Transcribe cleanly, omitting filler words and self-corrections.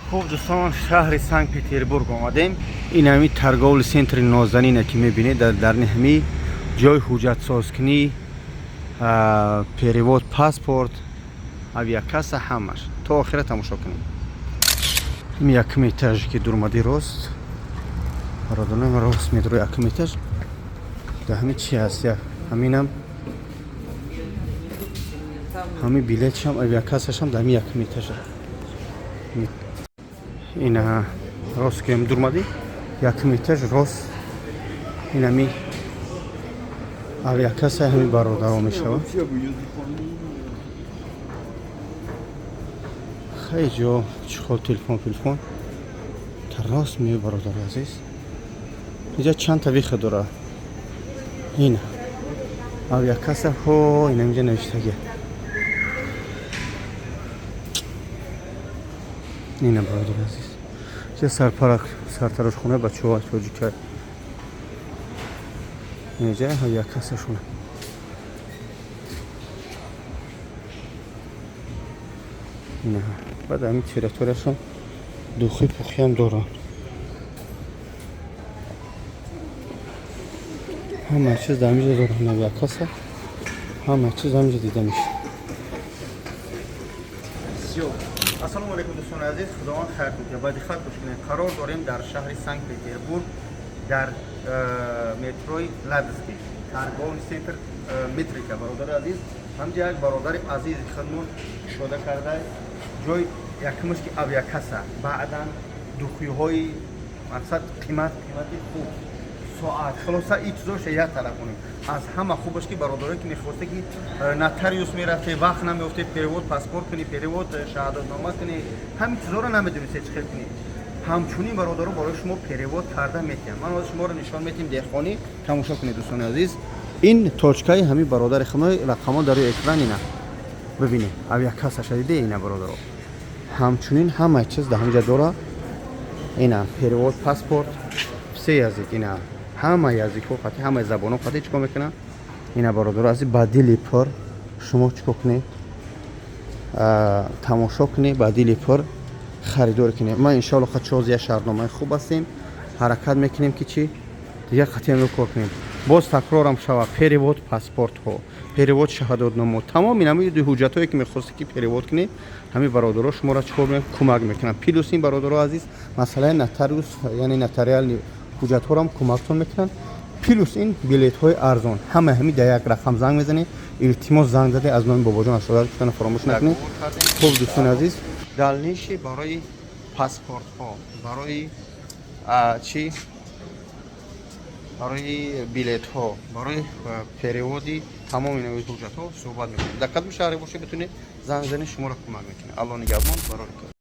Хуб, дӯстон, шаҳри Санкт Петербург омадем. Ин ҳами торговый центри нозанина, ки мебинед, дар ҳами ҷои ҳуҷҷатсозкунӣ, перевод паспорт, авиакасса, ҳамаш. То охира тамошо кунем. Ин якум этаже ки дурмади, рост, бародарам, рост медро, якум этаж. Дар ҳами чи ҳаст? Ҳаминам, ҳами билетшам, авиакассашам дар ҳами якум этажа. Ина рост ки дурмадӣ, якум этаж, рост, инами авиакасса ҳами бародаро мешавад. Хеле ҷо чиқол, телефон, телефон та рост меои, бародари азиз. Инҷа чандта выход дора. Ина авиакасса ҳо, ина инҷа навиштагия. Ина, бародари азиз, ҷа сарпарак, сартарошхонаи бачаҳо тоҷика. Инҷа авиакассашона. Ина баъд ҳамин территорияшон духи пухиам доранд, ҳама чиз дар ҳаминҷа доранд. Авиакасса, ҳама чиз ҳаминҷа дида мешавад. Ассалому алайкум, дӯстони азиз, Худованд хайртон кунад. Ба диққат гӯш кунед. Қарор дорем дар шаҳри Санкт Петербург, дар метрои Ладожский, торговый центр Метрика. Бародари азиз, ҳамҷа як бародари азизи худмон кушода карда ҷой. Якумаш ки авиакасса, баъдан духиҳои мақсад қимат, қимати хуб, соат, хулоса ин чизоша як тараф кунем. Аз ҳама хубаш ки бародарое ки мехосте ки нотариус мерафте, вақт намеёфте, перевод паспорт кунӣ, перевод шаҳодатнома кунӣ, ҳамин чизоро намедонисте чӣ хел кунӣ. Ҳамчунин, бародаро, барои шумо перевод карда метиҳам. Ман ҳозир шуморо нишон метиҳем деҳқонӣ. Тамошо кунед, дӯстони азиз, ин точкаи ҳамин бародари худо, рақамҳо дар рӯи экран. Ина бибинед, авиакассаша диде. Ина, бародаро, ҳамчунин ҳама чиз дар ҳаминҷа дора. Ина перевод паспорт, все язык, ина ҳама языкҳо қати, ҳамаи забонҳо қати чӣ кор мекунанд. Ина, бародаро азиз, ба дили пур шумо чӣ кор кунед? Тамошо кунед, ба дили пур харидорӣ кунед. Ма иншоалло чоз як шаҳрномаи хуб ҳастем, ҳаракат мекунем ки чӣ дигар қатъиян кор кунем. Боз такрорам шава: перевод паспортҳо, перевод шаҳодатномо, тамоми ҳамин ҳуҷҷатҳое ки мехостед ки перевод кунед, ҳамин бародаро шуморо чӣ кор кӯмак мекунанд. Плюс ин, бародаро азиз, масъалаи нотариус, яъне нотариальный ҳуҷҷатҳоро кӯмактон мекунанд. Плюс ин билетҳои арзон, ҳама ҳами дар як рақам занг мезанед. Илтимос, занг заде, аз номи Бобоҷон Ашодар гуфтана фаромӯш накунед. Хуб, дӯстони азиз, дальнейший барои паспортҳо, барои чӣ, барои билетҳо, барои переводи тамоми навъи ҳуҷҷатҳо суҳбат мекунем. Дар кадом шаҳре бошед, битунед занг занед, шуморо кӯмак мекунем. Алло нигаҳбон, барори кор.